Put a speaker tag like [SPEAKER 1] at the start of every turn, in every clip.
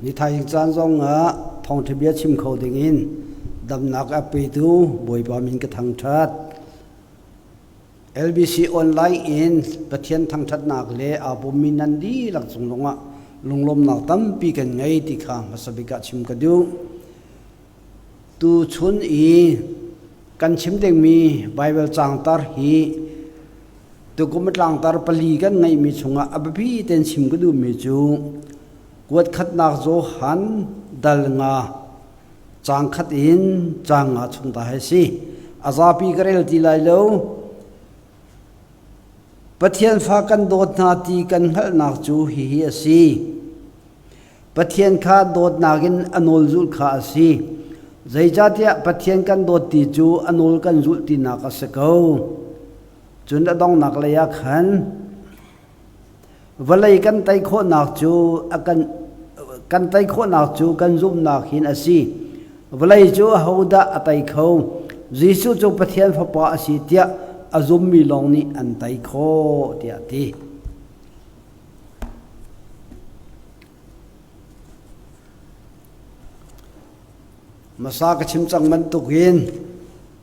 [SPEAKER 1] Nithaing caan zong ah thawngṭha bia chim kho dingin damnak a petu Bawipa min ka thangṭhat. LBC online in Pathian thangṭhatnak le aa pummi nan dihlak cung zongah lunglawmnak tampi kan ngei ti kha hmasa bik ah chim ka duh. Tuchun i kan chim dingmi Baibal caangtar hi tukum tlangtar pali kan ngeihmi chungah a biapi tein chim ka duhmi cu kuat khatnak Johan dal nga caang khat in caang nga chung ta hi si. A zapi ka rel ti lai lo. Pathian fa kan dawt hna ti kan hngalhnak cu hihi a si. Pathian kha dawtnak in a nawl zulh kha a si. Zeicahtiah Pathian kan dawt ti cu a nawl kan zulh tinak a si ko. Cun a donghnak lei ah khan vawlei kan tei khawhnak cu a kan kan tei khawhnak cu kan zumhnak hin a si. Vawlei cu ahodah a tei kho? Jesuh cu Pathian Fapa a si tiah a zummi lawng nih an tei khawh tiah a ti. Hmasa ka chim cang bantukin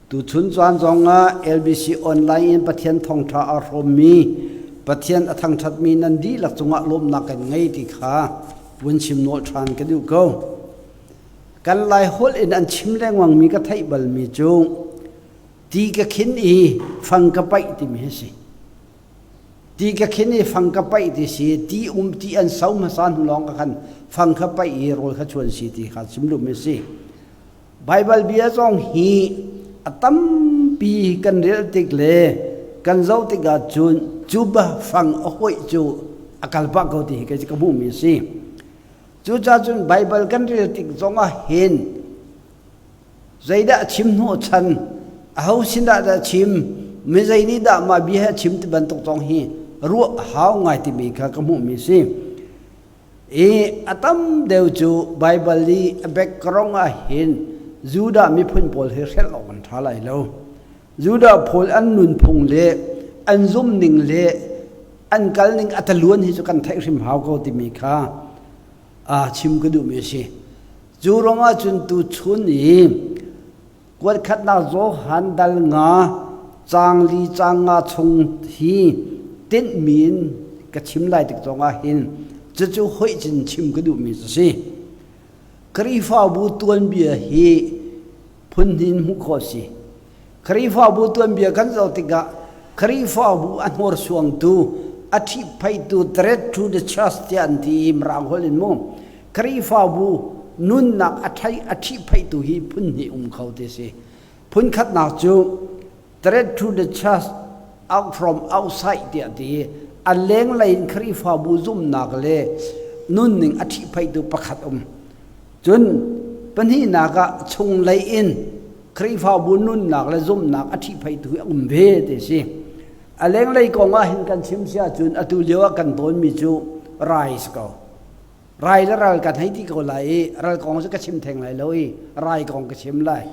[SPEAKER 1] tuchun caan zongah LBC online in Pathian thawngṭha aa hrawmmi, Pathian a thangṭhatmi nan dihlak cungah lawmhnak kan ngei ti kha vun chim nawl ṭhan ka duh ko. Kan Lai holh in an chim lengmangmi ka theih balmi cu ti ka khin i fang ka paih timi hi si. Ti ka khin i fang ka paih ti si, ti um ti an so hmasa hnu lawng ka khan fang kha paih i rawl kha chuan si ti kha chim duhmi a si. Baibal bia zong hi a tampi kan rel tik le kan zoh tikah cun cu ba fang a hoih cu a kal pah ko ti hi kei cu ka hmuhmi a si. Cucaah cun Baibal kan rel tik zongah hin Zeidah a chim hnawhchan? Aho sinah dah a chim? Mi zei nih dah mah bia hi a chim ti bantuk zong hi ruah a hau ngai timi kha ka hmuhmi a si. I a tam deuh cu Baibal i a background ah hin Judah miphun pawl hi hrelh awk an ṭha lai lo. Judah pawl an nunphung le an zumhning le an kalning a taluan hi cu kan theih hrim hau ko timi kha a chim ka duhmi a si. Cu ruangah cun tuchun i kuatkhatnak Johan dal nga caang li caang nga chung hi tinhmi in ka chim lai tik zongah hin cucu hoih cin chim ka duhmi cu si. Khrihfabu tuanbia hi phun hnih in hmuh khawh a si. Khrihfabu tuanbia kan zoh tikah Khrihfabu a hnorsuangtu, a ṭhihphaihtu threat to the church tiah an ti i Mirang holh in mu. Khrihfabu nunnak a ṭhai a ṭhihphaihtu hi phun hnih um kho ti si. Phun khatnak cu threat to the church out from outside tiah ti i a lenglei in Khrihfabu zumhnak le nunning a ṭhihphaihtu pakhat um. Cun pahnihnak ah chunglei in Khrihfabu nunnak le zumhnak a ṭhihphaihtu hi a um ve ti a si. A lenglei kong ah hin kan chim si ahcun atu lio ah kan tawnmi cu rai si ko. Rai le ral kan hei ti ko lai i ral kong cu ka chim theng lai lo i rai kong ka chim lai.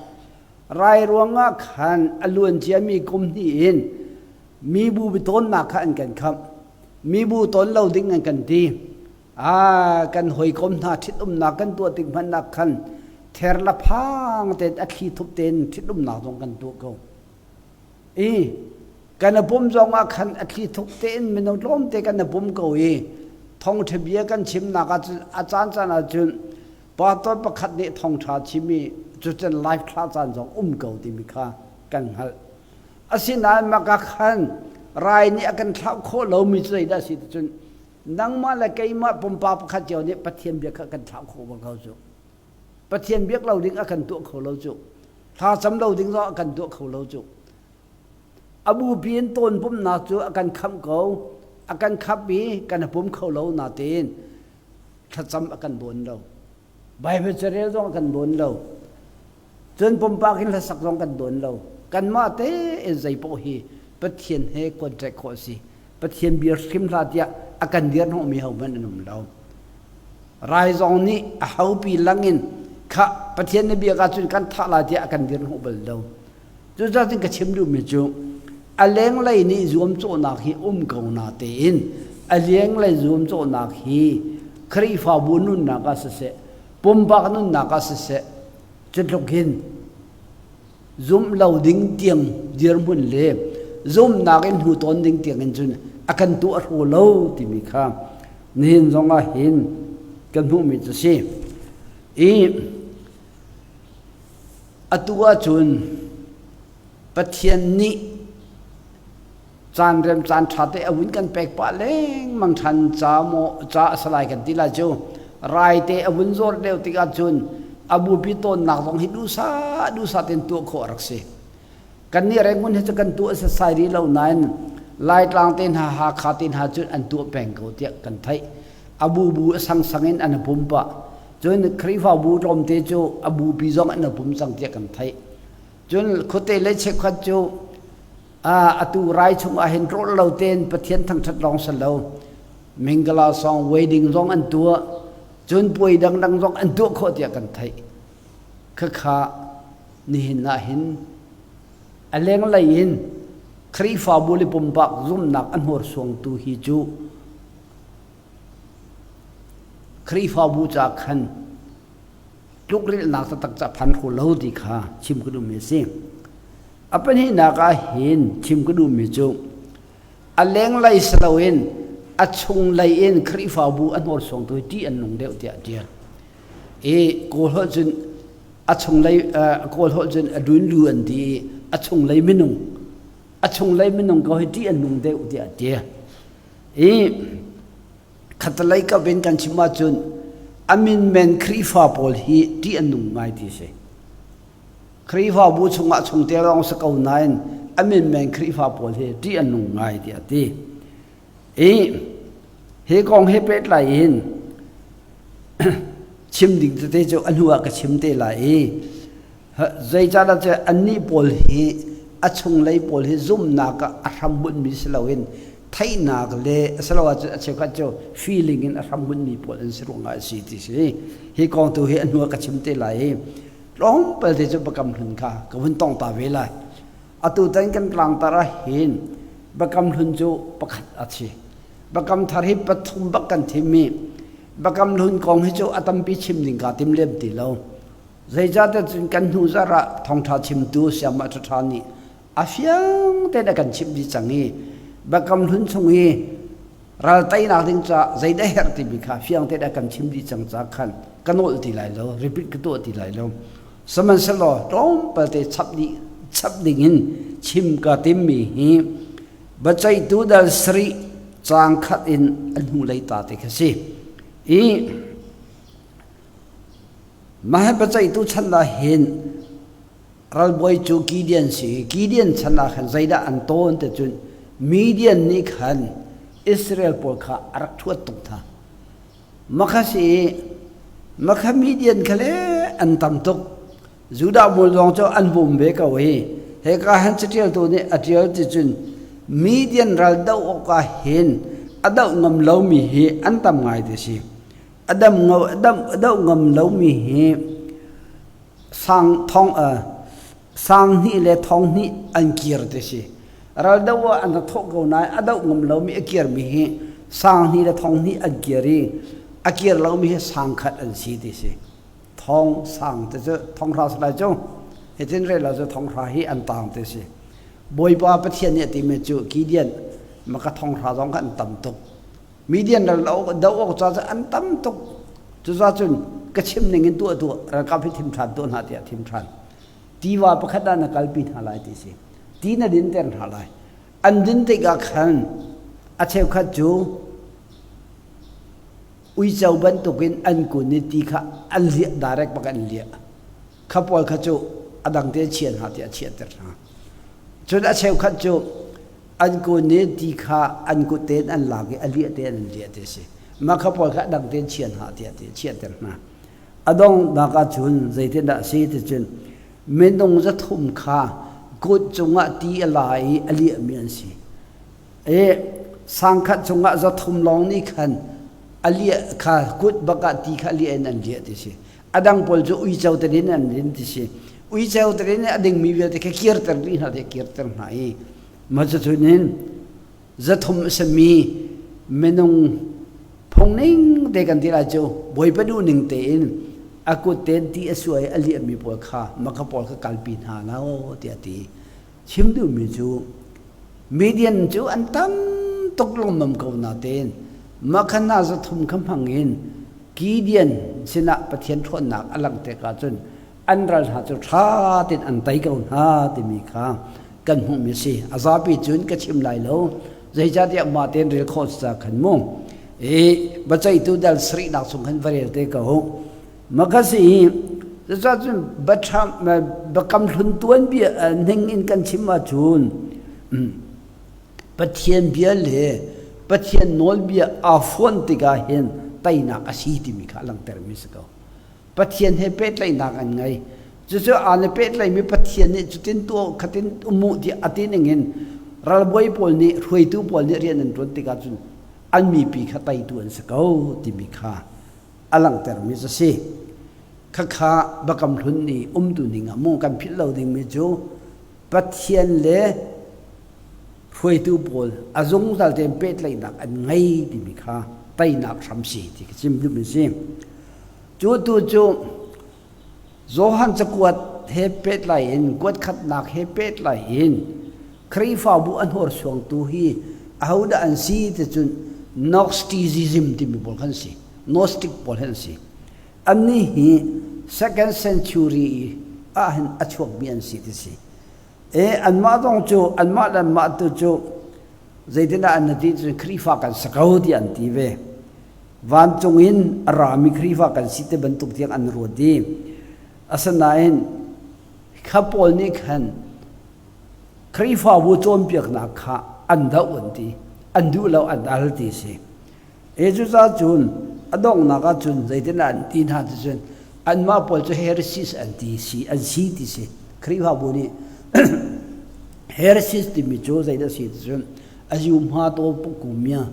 [SPEAKER 1] Rai ruangah khan a luan ciami kum hnih in mibu tawnnak kha an kan khamh. Mibu tawn lo ding an kan ti. A kan hawikom hna ṭhitumnak kan tuah tik hmanh ah khan ther la phang tein a thli thup tein ṭhitumnak zong kan tuah ko. I kan a pum zong ah khan a thli thup tein minung tlawmte kan a pum ko i thawngṭha bia kan chimnak ah cun a caan caan ah cun pastor pakhat nih thawngṭha chim i cucun live thla caan zong um ko timi kha kan hngalh. Asinain maka khan rai nih a kan thlauh khawh lomi cu zeidah a si ti cun Nangmah le keimah pumpak pakhat cio nih Pathian bia kha kan thlah khawh bal ko cu. Pathian biak lo ding a kan tuah kho lo cu. Thla cam lo ding zong a kan tuah kho lo cu. A bupi in tawn pumnak cu a kan khamh ko. A kan khap i kan pum kho lo natein thlacam a kan dawn lo. Bible carel zong a kan dawn lo. Cun pumpak in hlasak zong kan dawn lo. Kanmah tein zei paoh hi Pathian he contract khawh a si. Pathian bia hrim hlah tiah a kan dirhnawhmi hohmanh an um lo. Rai zong nih a hopi langin kha Pathian na biak ahcun kan thah lai tiah a kan dirhnawh bal lo. Cucaah cun ka chim duhmi cu a lenglei nih zuamcawhnak hi um ko na tein a lenglei zuamcawhnak hi Khrihfabu nunnak ah siseh, pumpak nunnak ah siseh, cu tluk hin zumh lo ding tiang dirhmun le zumhnak in hnu tawn ding tiang in cun a kan tuah hraw lo timi kha nihin zong ah hin kan hmuhmi cu si. I atu ahcun Pathian nih caan rem caan ṭha te a vun kan pek pah lengmang ṭhan ca maw ca a si lai kan ti lai cu. Rai te a vun zawr deuh tikah cun a bupi tawnnak zong hi duhsah duhsah tein tuah khawh a rak si. Kannih Rangoon hi cu kan tuah setsai rih lo nain Laitlang te hna, Hakha te hna cun an tuah peng ko tiah kan theih. A bubu a sangsang in an i pum pah. Cun Khrihfabu tlawmte cu a bupi zong an i pum cang tiah kan theih. Cun khuate le cheukhat cu atu rai chung ah hin rawl lo tein Pathian thangṭhat lawng si lo, Mingala song wedding zong an tuah, cun puai dangdang zong an tuah khawh tiah kan theih. Khakha nihin ah hin a lenglei in Khrihfabu le pumpak zumhnak a hnursuangtu hi cu Khrihfabu ca khan tlukrilhnak taktak ca phan kho lo ti kha chim ka duhmi a si. A pahnihnak ah hin chim ka duhmi cu a lenglei si loin a chunglei in Khrihfabu a hnawrsuangtu hi ṭih an nung deuh tiah a ṭial. I Kawl holh cun a chunglei Kawl holh cun a dunlu an ti i a chunglei minung a chunglei minung ko hi ṭih an nung deuh tiah a ṭial. I Khatalei kap in kan chim ahcun a min men Khrihfa pawl hi ṭih an nung ngai ti si. Khrihfabu chungah chungtel lawng si ko nain a min men Khrihfa pawl hi ṭih an nung ngai tiah a ti. I hi kong he pehtlai in chim ding tete cu a hnu ah ka chim te lai i Zeicahdah cu annih pawl hi a chunglei pawl hi zumhnak ah a hrambunhmi si loin theihnak le asiloah cun a cheukhat cu feeling in a hrambunhmi pawl an si ruangah a si ti si. Hi kong tu hi a hnu ah ka chim te lai i tlawmpal te cu Biakam Hlun kha ka vun tong ta ve lai. Atu tan kan tlangtar ah hin Biakam Hlun cu pakhat a si. Biakam Thar hi pathum bak kan thim i Biakam Hlun kong hi cu a tampi chim ding kaa tim lem ti lo. Zeicahtiah cun kan hnu zarh ah thawngṭha chimtu Sayamah Ṭhaṭha nih a fiang tein a kan chimh dih cang i Biakam Hlun chung i ral teinak ding caah zeidah herh timi kha fiang tein a kan chim dih cang caah khan ka nolh ti lai lo, repeat ka tuah ti lai lo. Sihmanhsehlaw tlawmpal te chap dih chap ding in chim ka timmi hi biaceihtu dal sarih caang khat in a hnulei ta te kha si. I Mah hi biaceihtu chan ah hin ralbawi cu Gideon si i Gideon chan ah khan zeidah an tawn ti cun Midian nih khan Israel pawl kha a rak ṭhuat tuk hna. Mah si i mah kha Midian kha le an tam tuk. Judah pawl zong cu an bawm ve ko i hika han caṭialtu nih a ṭial ti cun Midian ral doh awkah hin a doh ngam lomi hi an tam ngai ti si. A dam dam a doh ngam lomi hi sang thong sang hnih le thong hnih an kir ti si. Ral do ah an thawh ko nain a doh ngam lomi a kirmi hi sang hnih le thong hnih an kir i a kir lomi hi sang khat an si ti si. Thong sang te cu thong hra si lai cu. Hitin rel lo cu thong hra hi an tang ti si. Bawipa Pathian nih a timi cu Gideon maka thong hra zong kha an tam tuk. Midian ral do awk ca cu an tam tuk. Cucaah cun ka chim ning in tuah tuah ralkap hi thim ṭhan tuah hna tiah thim ṭhan. Tiva pakhat ah na kalpi hna lai ti si. Ti na dinter hna lai. An din tikah khan a cheukhat cu uico bantukin an kun i ti kha an liah direct bak an liah. Kha pawl kha cu a dang te chia hna tiah a chiahter hna. Cun a cheukhat cu an kun i ti kha an kut tein an lak i a liah tein an liah ti a si. Mah kha pawl kha a dang tein chia hna tiah ti chiahter hna. A donghnak ah cun zeitindah a si ti cun minung 300 kha kut cungah ti a la i a liahmi an si. I sangkhat cungah 300 lawng nih khan a liah kha kut bak ah ti kha liah in an liah ti si. A dang pawl cu uico tein an din ti si. Uico tein a dingmi vialte kha kirter dih hna tiah kirter hna i mah cucun in 300 a simi minung. Phung ning te kan ti lai cu Bawipa duh ning tein a kut tein ti a suai a liahmi pawl kha maka pawl kha kalpi hna lo tiah a ti. Chim duhmi cu Midian cu an tam tuk lungmam ko natein mah kha hna 300 kha hmang in Gideon sinah Pathian ṭhawnnak a langh tikah cun an ral hna cu ṭha tein an tei ko hna timi kha kan hmuhmi a si. A zapi cun ka chim lai lo. Zeicahtiah mah tein rel khawh ca khan mu. I biaceihtu dal sarihnak chung khan va rel te ko. Makasi cucun biakam hlun tuanbia ning in kan chim ahcun Pathian bia le Pathian nawlbia aa fonh tikah hin teinak a si timi kha a langhtermi si ko. Pathian he pehtlaihnak an ngei. Cucu aa le pehtlaihmi Pathian nih cutin tuah khatin um u tiah a ti ningin ralbawi pawl nih hruaitu pawl nih rian an ṭuan tikah cun an mipi kha teitu an si ko timi kha a langhtermi cu a si. Khakha Biakam Hlun i umtu ning ah mu kan philh lo dingmi cu Pathian le hruaitu pawl a zungzal tein pehtlaihnak an ngei timi kha teinak hram si ti ka chim duhmi si. Cu tu cu Johan cakuat he pehtlai in kuat khatnak he pehtlai in Khrihfabu a hnorsuangtu hi ahodah an si ti cun Gnosticism timi pawl khan si. Gnostic pawl hi an si. Annih hi second century ah hin a chuakmi an si ti si. E anmah zong cu anmah le anmah tu cu zeitindah an ti cun Khrihfa kan si ko ti an ti ve. Vancung in a rami Khrihfa kan si te bantuk tiang an ruat i asinain kha pawl nih khan Khrihfabu cawnpiaknak kha an doh an ti. An duh lo an al ti si. E cucaah cun a donghnak ah cun zeitindah an ti hna ti cun anmah pawl cu heresies an ti si an si ti si. Khrihfabu nih heresies timi cu zeidah si ti cun a yu hma taw pukumia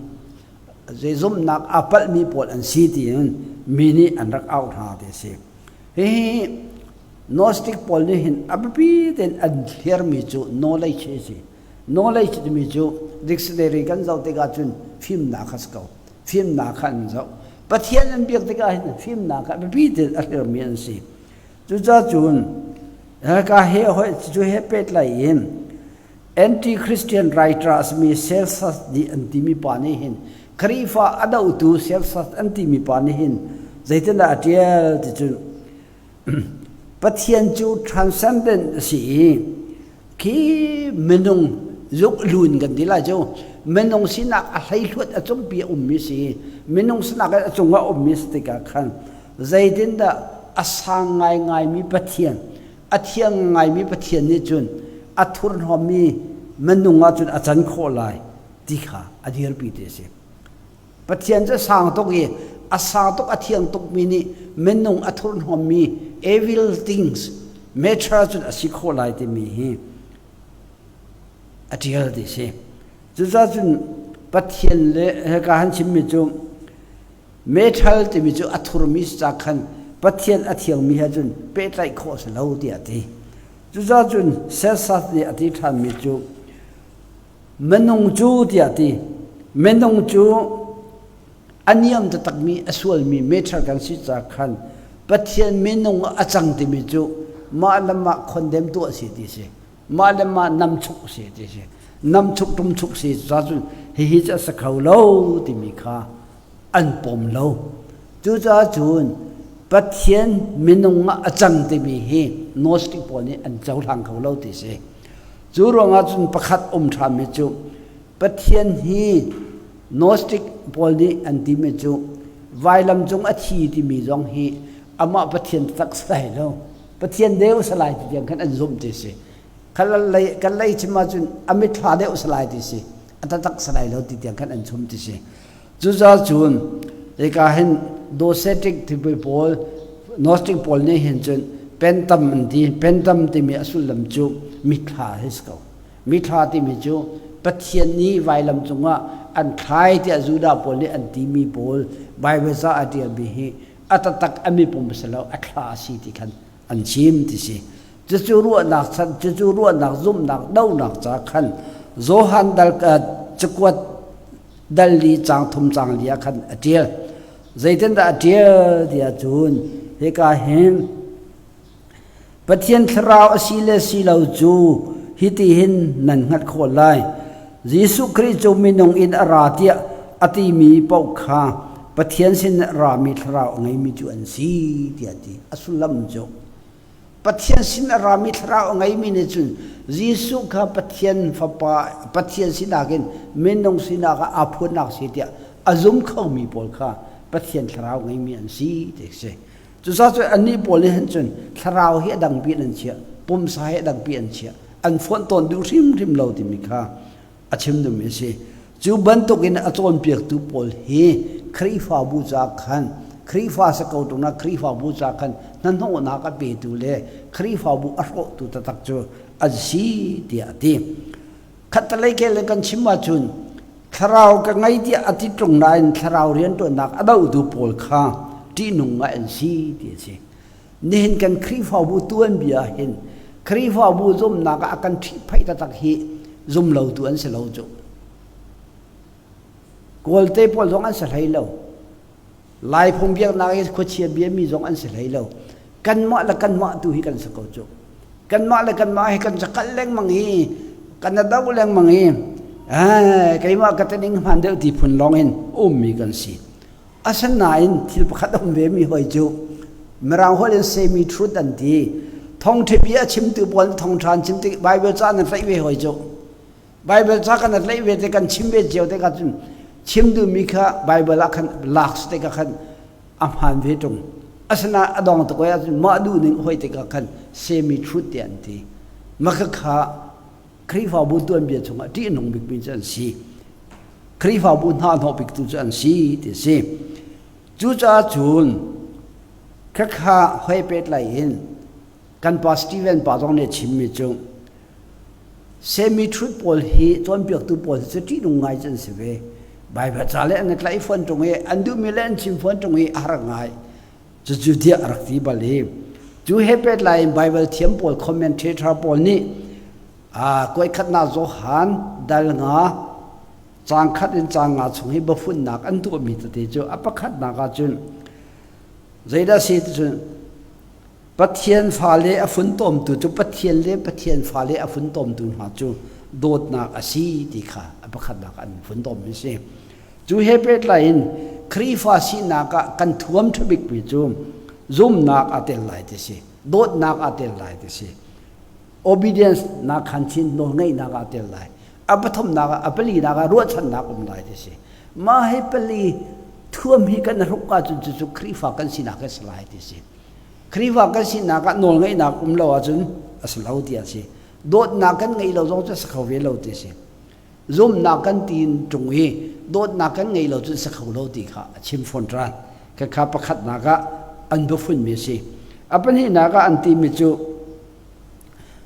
[SPEAKER 1] zei zumhnak aa palhmi pawl an si tiin mi nih an rak auh hna ti a si. Hihi Gnostic pawl nih hin a biapi tein an thliarmi cu knowledge a si. Knowledge timi cu dictionary kan zoh tikah cun fimnak kha si ko. Fimnak kha an zoh. Pathian an biak tikah hin fimnak kha biapi tein a hlirmi an si. Cucaah cun hika he hoi cu he pehtlai in anti-Christian writer a simi Celsus nih an timi pa nih hin Khrihfa a dohtu Celsus an timi pa nih hin zeitindah a ṭial ti cun Pathian cu transcendent a si i khi minung luklun kan ti lai cu minung sinak a hleihluat a cungpi a ummi si minung sinak a cung ah ummi si tikah khan zeitindah a sang ngaingaimi Pathian a thiang ngaimi Pathian nih cun a thurhnawmmi minung ah cun a can khawh lai ti kha a dirpi ti a si. Pathian cu a sang tuk i a sang tuk a thiang tukmi nih minung a thurhnawmmi evil things matter cun a si khawh lai timi hi a ṭial ti si. Cucaah cun Pathian le hika han chimmi cu metal timi cu a thurmi ca khan Pathian a thiangmi he cun pehtlaih khawh a si lo tiah a ti. Cucaah cun Sesat nih a ti ṭhanmi cu Minung cu tiah ti minung cu a niam taktakmi a sualmi meter kan si ca khan Pathian minung a cang timi cu mah le mah khondem tuah si ti si mah le mah namchuk si ti si namchuk tumchuk si ca cun hihi cu a si kho lo timi kha an pom lo cucaah cun Pathian minung ah a cang timi hi Gnostic pawl nih an cohlang kho lo ti si Cu ruangah cun pakhat um ṭhanmi cu Pathian hi Gnostic pawl nih an timi cu vailam cung a thi timi zong hi amah Pathian tak si lai lo. Pathian deu si lai ti tiang khan an zumh ti si. Kan lei chim ahcun a mithla deuh si lai ti si. A taktak si lai lo ti tiang khan an chum ti si. Cucaah cun hika hin Docetic timi pawl Gnostic pawl nih hin cun pentam an ti. Pentam timi a sullam cu mithla hi si ko. Mithla timi cu Pathian nih vailam cungah an thlai tiah Judah pawl nih an timi pawl Bible ca a ṭialmi hi a taktak a mipum a si lo a thla a si ti khan an chim ti si. Cucu ruahnak chan cucu ruahnak zumhnak donak ca khan Johan dal cakuat. Dal li caang thum caang li ah khan a ṭial. Zeitindah a ṭial ti ahcun hika hin Pathian thlarau a si le si lo cu hitihin nan hngalh khawh lai. Jesuh Khrih cu minung in a ra tiah a timi paoh kha Pathian sin a rami thlarau a ngeimi cu an si tiah a ti. A sullam cu Pathian sin a rami thlarau a ngeimi nih cun Jesuh kha Pathian Fapa Pathian sinak in minung sinak ah aa phuannak si tiah a zum khomi pawl kha Pathian thlarau ngeimi an si ti a si. Cucaah cun annih pawl nih hin cun thlarau hi a dangpi in an chiah, pumsa hi a dangpi an chiah, an fonh tawn duh hrimhrim lo timi kha a chim duhmi a si. Cu bantukin a cawnpiaktu pawl hi Khrihfabu ca khan Khrihfa si ko ṭung ah Khrihfabu ca khan hnahnawhnak a petu le Khrihfabu a hrawhtu taktak cu an si tiah a ti. Khattelei kel in kan chim ahcun thlarau ka ngei tiah a ti ṭung nain thlarau rianṭuannak a dohtu pawl kha ṭihnung ngai an si ti a si. Nihin kan Khrihfabu tuanbia hin Khrihfabu zumnak ah a kan ṭhihphaih taktak hi zumlotu an si lo cu. Kawlte pawl zong an si hlei lo. Lai phung biaknak i khuachia biami zong an si hlei lo. Kanmah le kanmah tu hi kan si ko cu. Kanmah le kanmah hi kan cakal lengmang i kan do lengmang i keimah ka tening hmaan deuh ti phun lawng in ummi kan si. Asinain thil pakhat a um vemi hoi cu Mirang holh in semi truth an ti. Thawngṭha bia a chimtu pawl thawngṭha an chim tik Bible ca an tlaih ve hoi cu. Bible ca kan tlaih ve te kan chim ve cio te ka cun chim duhmi kha Bible ah khan lak te ka khan a hmaan ve ṭung. Asinain a dong tuk ahcun mah duh ning hoi te ka khan semi truth ti an ti. Maka kha Khrihfabu tuanbia chungah ṭih a nung bikmi cu an si. Khrihfabu hna hnawh biktu cu an si ti a si. Cucaah cun khakha hoi pehtlai in kan pa Steven pa zong nih a chimmi cu semi truth pawl hi cawnpiaktu pawl hi cu ṭihnung ngai cu an si ve. Baibal ca le an i tlaih fawn ṭung i an duhmi le an chim fawn ṭung i a har ngai. Cucu tiah a rak ti bal i cu he pehtlai in Baibal thiam pawl commentator pawl nih kuaikhatnak Johan dal nga caang khat in caang nga chung hi biafunnak an tuahmi tete cu a pakhatnak ah cun zeidah si ti cun Pathian fale a funtomtu cu Pathian le Pathian fale a funtomtu hna cu dawtnak a si ti kha a pakhatnak an funtommi si. Cu he pehtlai in Khrihfa sinak ah kan thuam ṭha bikmi cu zumnak aa tel lai ti si, dawtnak aa tel lai ti si, obedience nak khan chin nawlngeihnak aa tel lai. A pathumnak ah, a palinak ah ruahchannak um lai ti si. Mah hi pali thuam hi kan hruk ahcun cucu Khrihfa kan sinak a si lai ti si. Khrihfa kan sinak ah nawlngeihnak um lo ahcun a si lo ti a si. Dawtnak kan ngeih lo zong cu a si kho ve lo ti si. Zumhnak kan tiin ṭung i dawtnak kan ngeih lo cun si kho lo ti kha a chim fawn ṭhan. Khakha pakhatnak ah an biafunmi a si. A pahnihnak ah an timi cu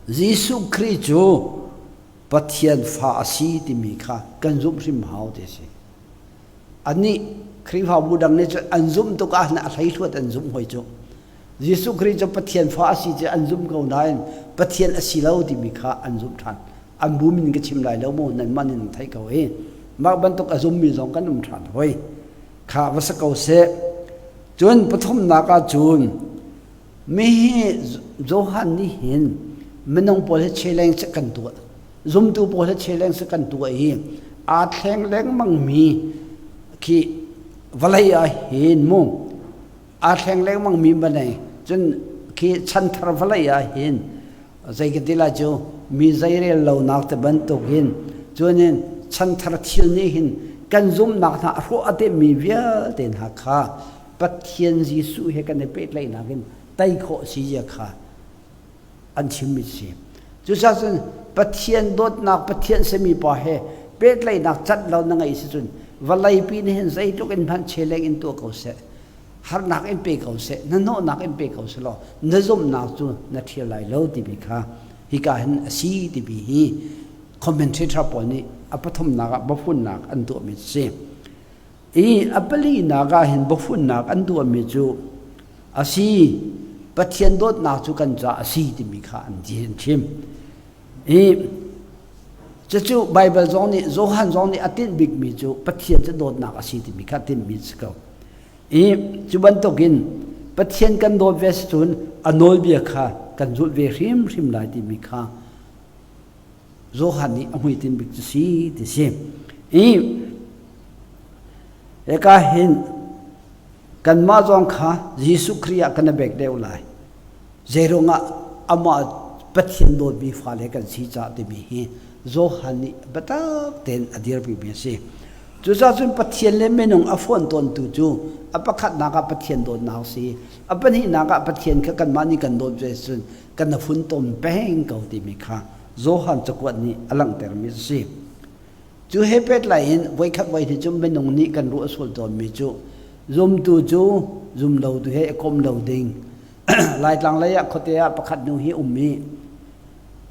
[SPEAKER 1] Jesuh Khrih cu Pathian fa a si timi kha kan zumh hrim hau ti a si. Anih Khrihfabu dang nih cun an zumh tuk ah a hleihluat an zumh hoi cu. Jesuh Khrih cu Pathian fa a si cu an zumh ko nain Pathian a si lo timi kha an zumh ṭhan. An bu min ka chim lai lo mu nan man in theih ko i mah bantuk a zummi zong kan um ṭhan hoi. Kha va si ko seh. Cun pathumnak ah cun mi hi Johan nih hin minung pawl hi challenge kan tuah. Zumtu pawl hi challenge kan tuah i aa thleng lengmang mi khi vawlei ah hin mu aa thleng lengmang mi vawlei cun khi chanthar vawlei ah hin zei ka ti lai cu mi zeirel lonak te bantuk hin cunin chanthar thil nih hin kan zumhnak hna a hrawh a temmi vialte hna kha Pathian Jesuh he kan i pehtlaihnak in tei khawh si zia kha an chimmi si. Cucaah cun Pathian dawtnak Pathian simi pa he pehtlaihnak cat lo na ngeih si cun vawleipi nih hin zeitluk in hmanh cheleng in tuah ko seh harnak in pe ko seh hnahnawhnak in pe ko seh law na zumhnak cu na ṭhial lai lo timi kha hika hin a si timi hi commentator pawl nih a pathumnak ah biafunnak an tuahmi si. I a palinak ah hin biafunnak an tuahmi cu a si Pathian dawtnak cu kan caah a si timi kha an chim. I. Cucu Baibal zong nih Johan zong nih a tinh bikmi cu Pathian cu dawtnak a si timi kha a tinhmi a si ko. I cu bantukin Pathian kan dawt ve si cun a nawlbia kha kan zulh ve hrimhrim lai timi kha Johan nih a hmuitinh bik cu si ti si. I hika hin kanmah zong kha Jesuh Khrih ah kan i bek deuh lai. Zeiruangah amah Pathian dawtmi fale kan si cah timi hi Johan nih biatak tein a dirpimi a si. Cucaah cun Pathian le minung a fonh tawntu cu a pakhatnak ah Pathian dawtnak a si. A pahnihnak ah Pathian kha kanmah nih kan dawt ve cun kan a funtom peng ko timi kha Johan cakuat nih a langhtermi a si. Cu he pehtlai in voikhat voihnih cu minung nih kan ruah sual tawnmi cu zumtu cu zumlotu he i kom lo ding. Laitlang lei ah khuate ah pakhat nu hi um i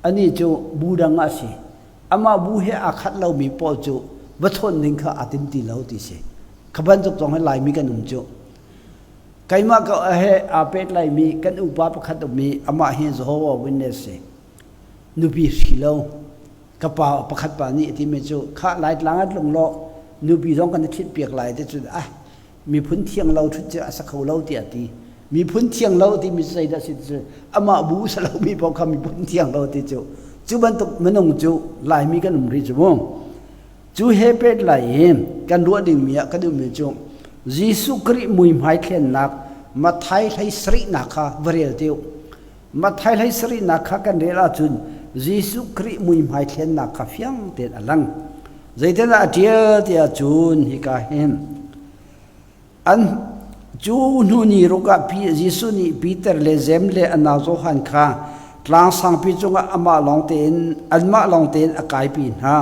[SPEAKER 1] anih cu bu dang ah a si. Amah bu he aa khat lomi pawl cu va chawnh ding kha aa tim ti lo ti si. Kha bantuk zong hi Laimi kan um cu. Keimah ka he aa pehtlaimi kan upa pakhat um i amah hi Jehovah Witness si. Nupi hri lo. Ka pa pakhat pa nih a timi cu khah Laitlang ah tlung law nupi zong kan i ṭhit piak lai ti cu ah miphun thiang lo ṭhut cu a sa kho lo tiah a ti. Miphun thiang lo timi cu zeidah a si ti cu amah bu sa lomi paoh kha miphun thiang lo ti cu cu bantuk minung cu Laimi kan um rih cu mu. Cu he pehtlai in kan ruah dingmi ah kan duhmi cu Jesuh Khrih muihmai thlennak Matthai hlei sarihnak kha va rel te u. Matthai hlei sarihnak kha kan rel ahcun Jesuh Khrih muihmai thlennak kha fiang tein a lang. Zeitindah a ṭial tiah cun hika hin an cu hnu ni ruk ah Jesuh nih Peter le Jeim le a nau Johan kha tlang sangpi cungah amah lawng tein anmah lawng tein a kaipi hna.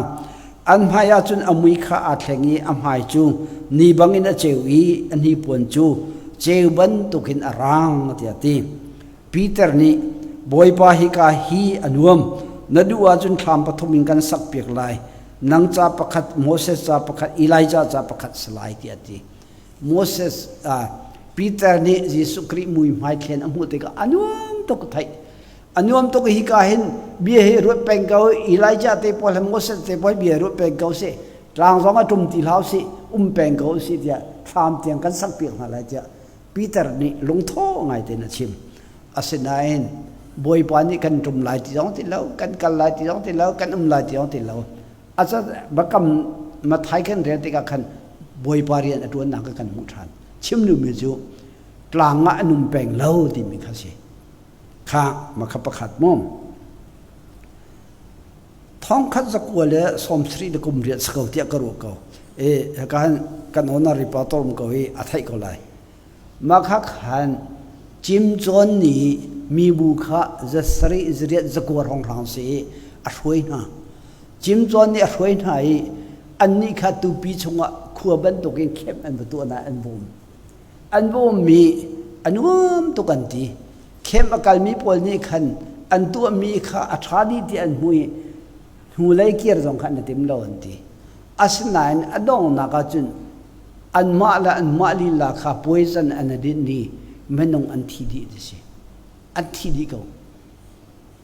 [SPEAKER 1] An hmai ah cun a mui kha aa thleng i a hmai cu ni bangin a ceu i a hnipuan cu ceu bantukin a rang tiah a ti. Peter nih Bawipa hika hi a nuam na duh ahcun thlam pathum in kan sakpiak lai nang ca pakhat Moses ca pakhat Elijah ca pakhat si lai tiah a ti. Moses Peter nih Jesuh Khrih muihmai thlen a hmuh tikah a nuam tuk theih a nuam tuk hika hin bia hi ruat peng ko Elijah te pawl he Moses te pawl bia ruat peng ko si tlang zong a ṭum ti hlah si um peng ko si tiah thlam tiang kan sakpiak hna lai tiah Peter nih lungtho ngai tein a chim. Asinain Bawipa nih kan ṭum lai ti zong ti lo, kan kal lai ti zong ti lo, kan um lai ti zong ti lo. Aca bakam Mathai kan rel tikah khan Bawipa rian a ṭuannak kha kan hmuh ṭhan. Chim duhmi cu tlang ah an um peng lo timi kha si. Kha makha pakhat mu. Thongkhat zakua le 70 le kum riat si ko tiah ka ruah ko. E kan kan owner reporter um ko i a theih ko lai. Mah kha khan cimcawn nih mibu kha zasarih zariat zakua hrawnghrang si i a hruai hna. Cimcawn nih a hruai hna i annih kha tupi chungah khua bantukin camp an va tuah hna an va um. An va ummi a nuam tuk an ti. Camp a kalmi pawl nih khan an tuahmi kha a ṭha dih ti an hmu i hnulei kir zong kha an i tim lo an ti. Asinain a donghnak ahcun anmah le anmah lila kha poison an i dinh i minung an thi dih ti si. An thi dih ko.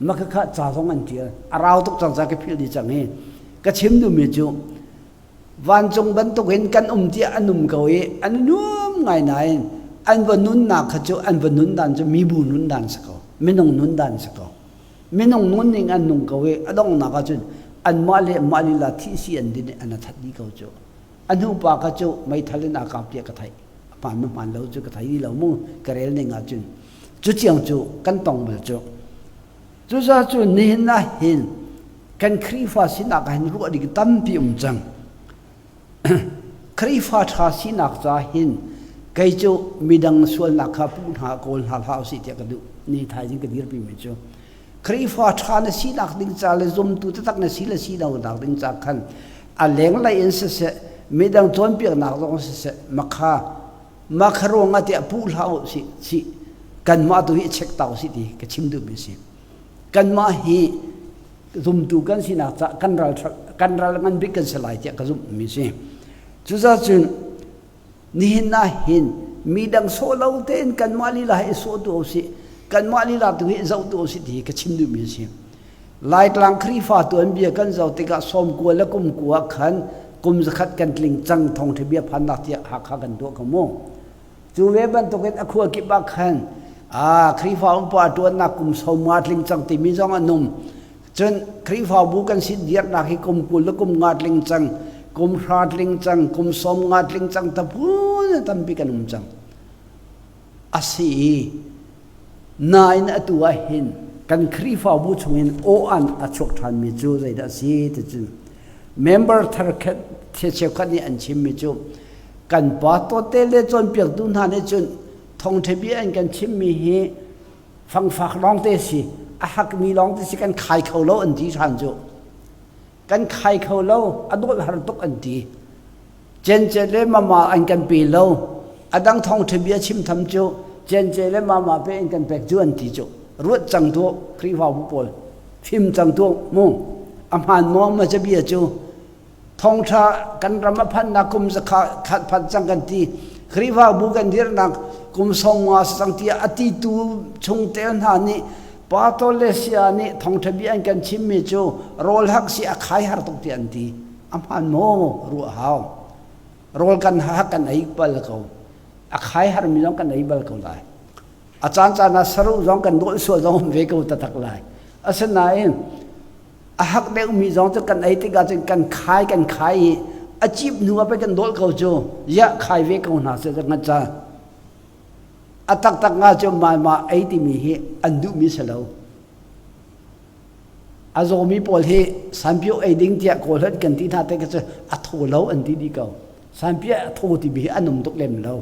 [SPEAKER 1] Mah khakha ca zong an ṭial. A rau tuk cang ca ka philh dih cang i ka chim duhmi cu vancung bantukin kan um tiah an um ko i an nuam ngai nain an va nunnak kha cu an va nun dan cu mibu nun dan si ko. Minung nun dan si ko. Minung nun ning an nung ko i a donghnak ahcun anmah le mah lila thih si an din i an a that dih ko cu. A hnu pa kha cu meithal in aa kap tiah ka theih. A hmaan ma hmaan lo cu ka thei lo mu ka rel ning ahcun. Cu tiang cu kan tong bal cu. Cucaah cu nihin ah hin kan Khrihfa sinak ah hin ruah ding tampi um cang. Khrihfa ṭha sinak ca hin kei cu midang sualnak kha puh hna kawl hna hlah usih tiah ka duh. Ni thaizing ka dirpi mi cu Khrihfa ṭha na sinak ding ca le zumtu taktak na si le si lo nak ding ca khan a lenglei in siseh midang cawnpiaknak zong siseh makha makha ruangah tiah puh hlah u si si kanmah tu hi check ta usih ti ka chim duhmi si. Kanmah hi zumtu kan sinak ca kan ral kan ral ngan bik kan si lai tiah ka zumh mi si. Cucaah cun nihin ah hin midang sawh lo tein kanmah lila hi sawh tu usih kanmah lila tu hi zoh tu usih ti hi ka chim duhmi a si. Laitlang Khrihfa tuanbia kan zoh tikah 90 le kum kua khan kum zakhat kan tling cang thawngṭha bia phannak tiah Hakha kan tuah ko mu. Cu ve bantukin a khua kip ah khan Khrihfa upa ṭuannak kum 50 tling cang timi zong an um. Cun Khrihfabu kan si dirnak hi kum 20 le kum nga tling cang, kum hra tling cang, kum 50 tling cang taphun tampi kan um cang. A si i nain atu ah hin kan Khrihfabu chungin aw-an a chuak ṭhanmi cu zeidah a si ti cun member thar cheukhat nih an chimmi cu kan pa tawte le cawnpiaktu hna nih cun thawngṭha bia an kan chimmi hi fangfak lawngte si a hakmi lawngte si kan khai kho lo an ti ṭhan cu kan khai kho lo a dawt har tuk an ti Cence le mama an kan pe lo. A dang thawngṭha bia chim tham cu cence le mama pe in kan pek cu an ti cu. Ruat cang tuah Khrihfabu pawl. Fim cang tuah mu. A hmaan maw ma bia cu thawngṭha kan ram a phannak kum zakha khat phan cang kan ti. Khrihfabu kan dirnak kum 50 cang tiah a ti tu chungtel hna nih Pastor le sia nih thawngṭha bia an kan chimmi cu rawl hak si a khai har tuk ti an ti. A hmaan maw ruah hau. Rawl kan hak kan ei bal ko. A khai harmi zong kan ei bal ko lai. A caan caan ah saruh zong kan dawh sual zong um ve ko taktak lai. Asinain a hak deuhmi zong cu kan ei tikah cun kan khai kan khai i a cip hnu ah pei kan dawlh ko cu ya khai ve ko hna seh ngat ca. A taktak nga cu mah mah ei timi hi an duhmi si lo. A zawmi pawl hi sanpio ei ding tiah kawl kan ti hna te cu a thaw lo an ti dih ko. Sanpia a thaw timi hi an um tuk lem lo.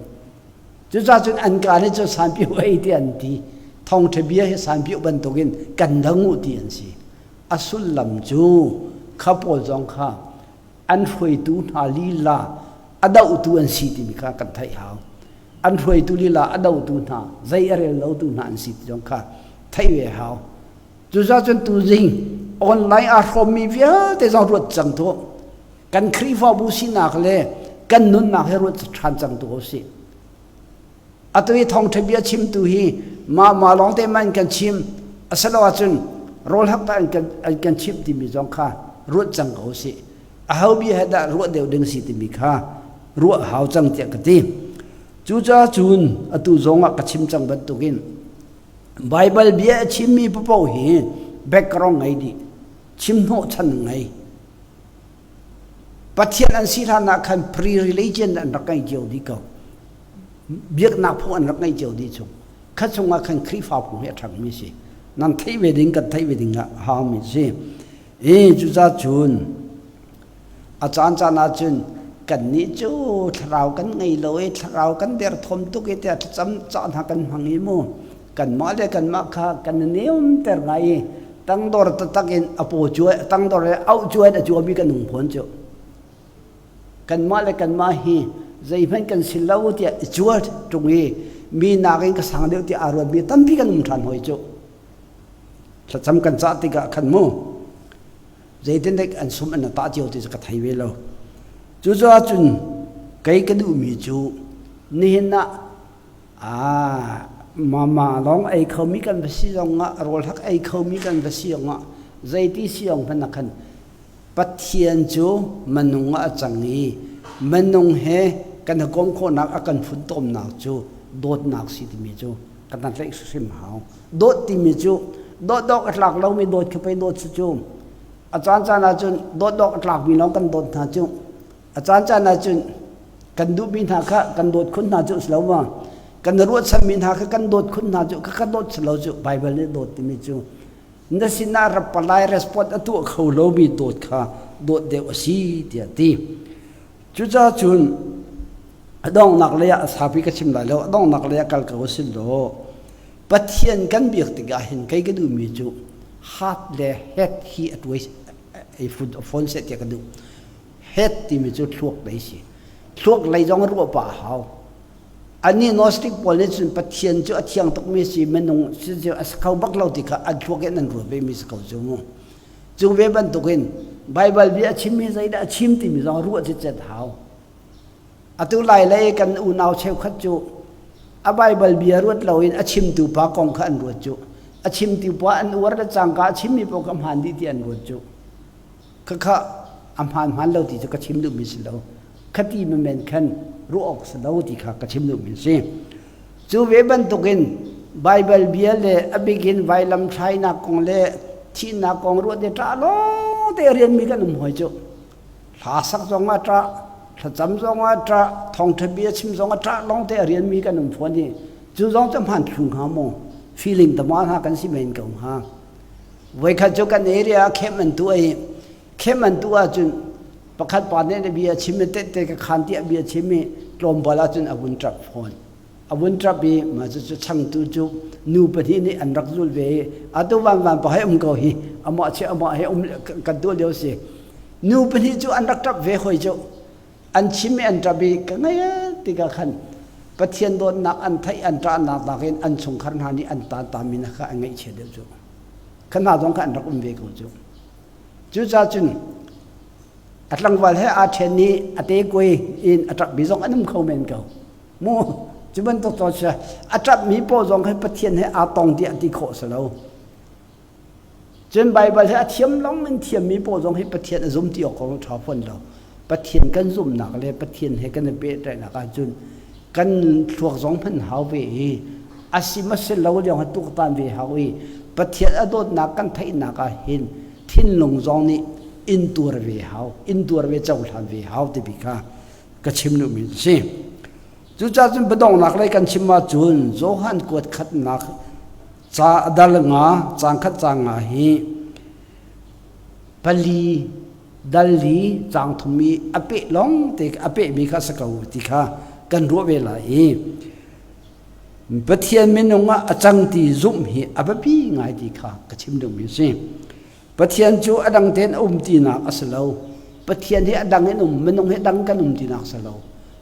[SPEAKER 1] Cucaah cun an ka nih cun sanpio ei ti an ti. Thawngṭha bia hi sanpio bantukin kan dang u ti an si. A sullam cu kha pawl zong kha an hruaitu hna lila a dohtu an si timi kha kan theih hau. An hruaitu lila a dohtu hna, zei a rel lotu hna an si ti zong kha theih ve hau. Cucaah cun tuzing online aa hrawmmi vialte zong ruat cang tuah. Kan Khrihfabu sinak le kan nunnak hi ruat ṭhan cang tu usih. Atu i thawngṭha bia chimtu hi mah mah lawngte man kan chim asilo ahcun rawl hak ta an kan chimh timi zong kha ruat cang ko usih. Aho bia he dah ruah deuh ding si timi kha ruah hau cang tiah ka ti. Cucaah cun atu zong ah ka chim cang bantukin Baibal bia a chimmi paoh hi background ngei dih, chim hnawhchan ngei. Pathian an si hlan ah khan pre-religion an rak ngei cio dih ko. Biaknak phung an rak ngei cio dih chung. Kha chungah khan Khrihfa phung hi a ṭhangmi si. Nan theih ve ding kan theih ve ding ah haumi si. I cucaah cun A caancaan ahcun kannih cu thlarau kan ngei lo i thlarau kan derthawm tuk i tiah thlacam caan hna kan hmang i mu kanmah le kanmah kha kan i nemter ngai i tangdor taktak in a paw cuai tangdor le auh cuai a cuami kan um fawn cu kanmah le kanmah hi zeihmanh kan si lo tiah i cual ṭung i mi nakin ka sang deuh tiah aa ruatmi tampi kan um ṭhan hoi cu thlacam kan cah tikah khan mu Zeitin dek an sum an tah cio ti cu ka thei ve lo. Cucaah cun kei ka duhmi cu nihin ah ah mama lawng ei khomi kan va si zong ah rawl hak ei khomi kan va si zong ah zeiti si zong hmanh ah khan Pathian cu minung ah a cang i minung he kan i kom khawhnak a kan funtomnak cu dawtnak si timi cu kan tlaih hrim hau. Dawt timi cu dawt awk a tlak lomi dawt khi pei dawt si cu. A caancaan ahcun dawt awk a tlakmi lawng kan dawt hna cu. A caancaan ahcun kan duhmi hna kha kan dawt khun hna cu si lo ma. Kan ruahchanmi hna kha kan dawt khun hna cu kha ka dawt si lo cu Baibal nih dawt timi cu na sinah reply response a tuah kho lomi dawt kha dawt deuh a si tiah ti. Cucaah cun a donghnak lei ah a saupi ka chim lai lo a donghnak lei ah kal ko sin law Pathian kan biak tikah hin kei ka duhmi cu heart le head hi a tuai ei phone seh tiah ka duh. Head timi cu thluak lei si. Thluak lei zong ruah pah a hau. Annih Gnostic pawl nih cun Pathian cu a thiang tukmi si minung si cu a si kho bak lo ti kha an thluak in an ruat vemi si ko cu mu. Cu ve bantukin Baibal bia a chimmi zeidah a chim timi zong ruah citcet hau. Atu lai lei kan unau cheukhat cu a Baibal bia ruat loin a chimtu pa kong kha an ruat cu. A chim ti poah an uar le cangka a chimmi paoh ka hmaan dih ti an ruat cu. Khakha a hmaan hmaan lo ti cu ka chim duhmi si lo. Khati men khan ruah awk si lo ti kha ka chim duhmi si. Cu ve bantukin Baibal bia le a bikin vailam thlainak kong le thihnak kong ruah te ṭah lawng te rianmi kan um hoi cu. Hla sak zong ah ṭah, thlacam zong ah ṭah, thawngṭha bia chim zong ah ṭah lawng te a rianmi kan um fawn i cu zong cu hmaan thlu hnga maw? Feeling tama hna kan si men ko hnga. Voikhat cu kan area ah camp an tuah i camp an tuah ahcun pakhat pa nih bia chim i tette ka khan tiah bia chim i tlawmpal ahcun a vun ṭap fawn. A vun ṭap i mah cucu changtu cu nu pahnih nih an rak zul ve i atu vanvan pa he um ko hi amah che amah he um kan tuah lio si. Nu pahnih cu an rak ṭap ve hoi cu. An chim i an ṭap i ka ngei tikah khan Pathian dawtnak an theih an ṭahnak nakin an chungkhar hna nih an tantami na kha an ngaihchia deuh cu. Kha hna zong kha an rak um ve ko cu. Cucaah cun a tlangval he aa ṭhen i a tekui in a ṭapmi zong an um kho men ko. Mu cu bantuk to si a ṭapmi paoh zong hi Pathian he aa tong tiah ti khawh si lo. Cun Baibal hi a thiam lawng in thiammi paoh zong hi Pathian a zum ti awk kong ṭha fawn lo. Pathian kan zumhnak le Pathian he kan i pehtlaihnak ahcun kan thluak zong hman hau ve i a si ma si lo lio tuktan ve hau i Pathian a dawtnak kan theihnak ah hin thinlung zong nih intuar ve hau, intuar ve cohlan ve hau timi kha ka chim duhmi a si. Cucaah cun biadonghnak lei kan chim ahcun Johan kuat khatnak ca dal nga caang khat caang nga hi pali dal li caang thum i a peh lawng te a pehmi kha si ko ti kha kan ruah ve lai i Pathian minung ah a cang ti zumh hi a biapi ngai ti kha ka chim duhmi a si. Pathian cu a dang tein a um tinak a si lo. Pathian hi a dang in um, minung hi dang kan um tinak a si lo.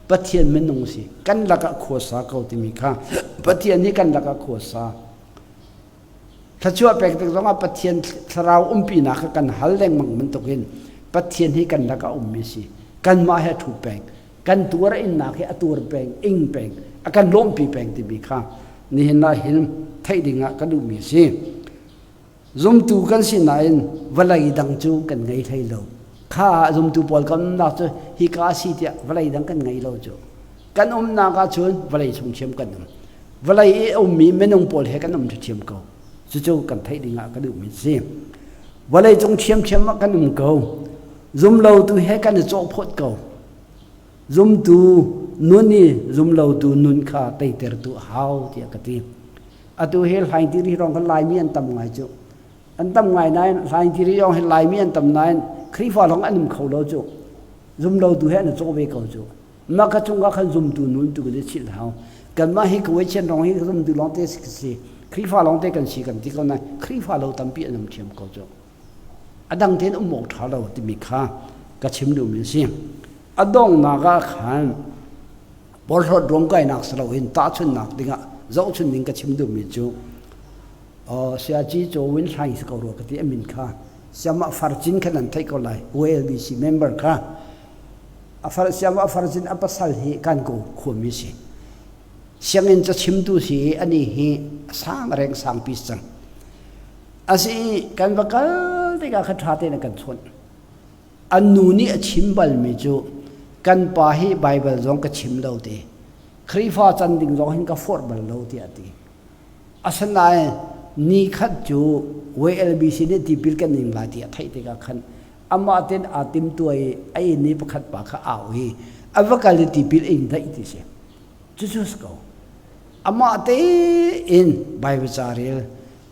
[SPEAKER 1] Pathian minung si, kan lakah khuasa ko timi kha Pathian hi kan lakah khuasa. Thluachuah pek tik zongah Pathian thlarau umpinak kha kan hal lengmang bantukin Pathian hi kan lakah ummi si. Kanmah he thu peng. Kan tuar innak hi a tuar peng, ing peng, a kan lawmpi peng timi kha nihin ah hin theih dingah ka duhmi si. Zumtu kan si nain vawlei dang cu kan ngei hlei lo. Kha zumtu pawl kan umnak cu hika a si tiah vawlei dang kan ngei lo cu. Kan umnak ahcun vawlei chung ṭhiam kan um. Vawlei i a ummi minung pawl he kan um ṭhiam ko. Cucu kan theih ding ah ka duhmi a si. Vawlei cung ṭhiamṭhiam ah kan um ko. Zumlotu he kan i cawhphawt ko. Zumtu nun i zumlotu nun kha teitertu a hau tiah ka ti. Atu hi hlaing tiri rong kan Laimi an tam ngai cu. An tam ngai nain hlaing tiri yong hi Laimi an tam nain Khrihfa lawng an um kho lo cu. Zumlotu he an i cawh ve ko cu. Mah ka chung ah khan zumtu nun tu kan i chilh hau. Kanmah hi kawai chian rong hi zumtu lawng te si. Khrihfa lawng te kan si kan ti ko nain Khrihfa lo tampi an um thiam ko cu. A dang tein um awk ṭha lo timi kha ka chim duhmi a si. A donghnak ah khan porhlawt ruamkainak si loin tahchunhnak dingah zohchun ding ka chim duhmi cu Siaci Cawin Hlaing si ko rua ka ti a min kha siamah farcin khan an theih ko lai OLBC member kha a far siamah farcin a pasal hi kan ko khuami si sianginn ca chimtu si i ani hi sang reng sang pi cang asi kan va kal tikah kha ṭha tein a kan chawnh An nu nih a chim balmi cu kan pa hi Baibal zong ka chim lo ti. Khrihfa can ding zong hin ka forh bal lo tiah a ti. Asinain ni khat cu WLBC nih tipil kan ing lai ti a theih tikah khan amah tein aa timtuah i a inn i pakhat pa kha au i a va kal i tipil ing daih ti si. Cucu si ko. Amah tein Baibal ca rel.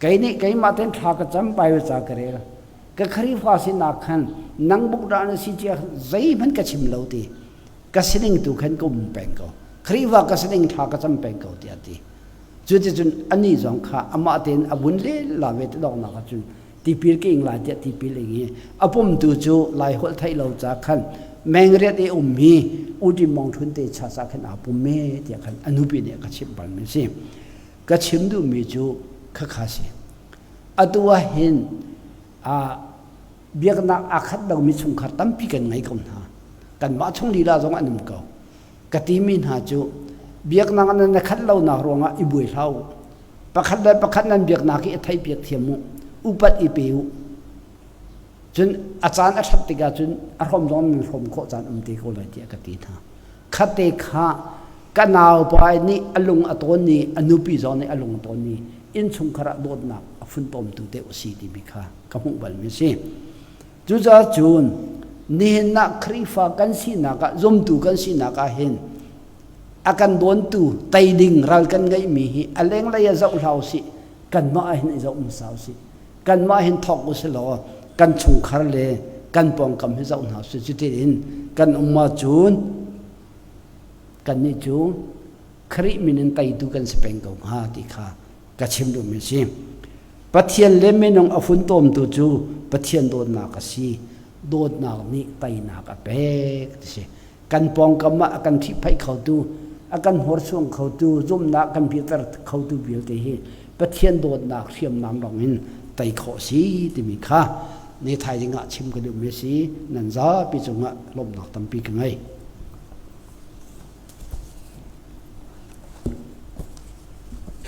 [SPEAKER 1] Kei nih keimah tein thla ka cam Baibal ca ka rel. Ka Khrihfa sinak khan nang buk dah na si cia zeihmanh ka chim lo ti. Ka sining tu khan ka um peng ko. Khrihfa ka sining thla ka cam peng ko tiah ti. Cuticun anih zong kha amah tein a vun le la ve te donghnak ahcun tipil ka ing lai tiah tipil ing i a pumtu cu Lai holh theih lo ca khan mengriat i ummi Uti Mong Thun te cha sa khan aa pum me tiah khan a nupi nih a ka chimh balmi a si. Ka chim duhmi cu khakha si. Atu ah hin biaknak aa khat lomi chungkhar tampi kan ngei ko hna. Kanmah chung lila zong an um ko. Ka timi hna cu biaknak nan i khat lonak ruangah i buai hlah u. Pakhat le pakhat nan biaknak hi i theihpiak thiam u. Upat i pe u. Cun a caan a ṭhat tikah cun a hrawm zong nan hrawm khawh caan um te ko lai tiah ka ti hna. Khatte kha ka naupa nih a lung a tawn i a nupi zong nih a lung a tawn i innchungkhar ah dawtnak a funtomtu deuh a si timi kha ka hmuh balmi a si. Cucaah cun nihin ah Khrihfa kan sinak ah zumtu kan sinak ah hin a kan dawntu tei ding ral kan ngeihmi hi a lenglei ah zoh hlah usih kanmah ah hin i zoh hmasa usih. Kanmah hin thawk usih law kan chungkhar le kan pawngkam hi zoh hna usih. Cutin kan um ahcun kannih cu Khrih min in teitu kan si peng ko hnga ti kha ka chim duhmi a si. Pathian le minung a funtomtu cu Pathian dawtnak a si. Dawtnak nih teinak a pek ti si. Kan pawngkam ah a kan ṭhihphaih khotu, a kan hnorsuang khotu, zumhnak kan piahter khotu vialte hi Pathian dawtnak hriamnam lawng in tei khawh si timi kha ne thaizing ah chim ka duhmi a si. Nan zapi cungah lawmhnak tampi ka ngei.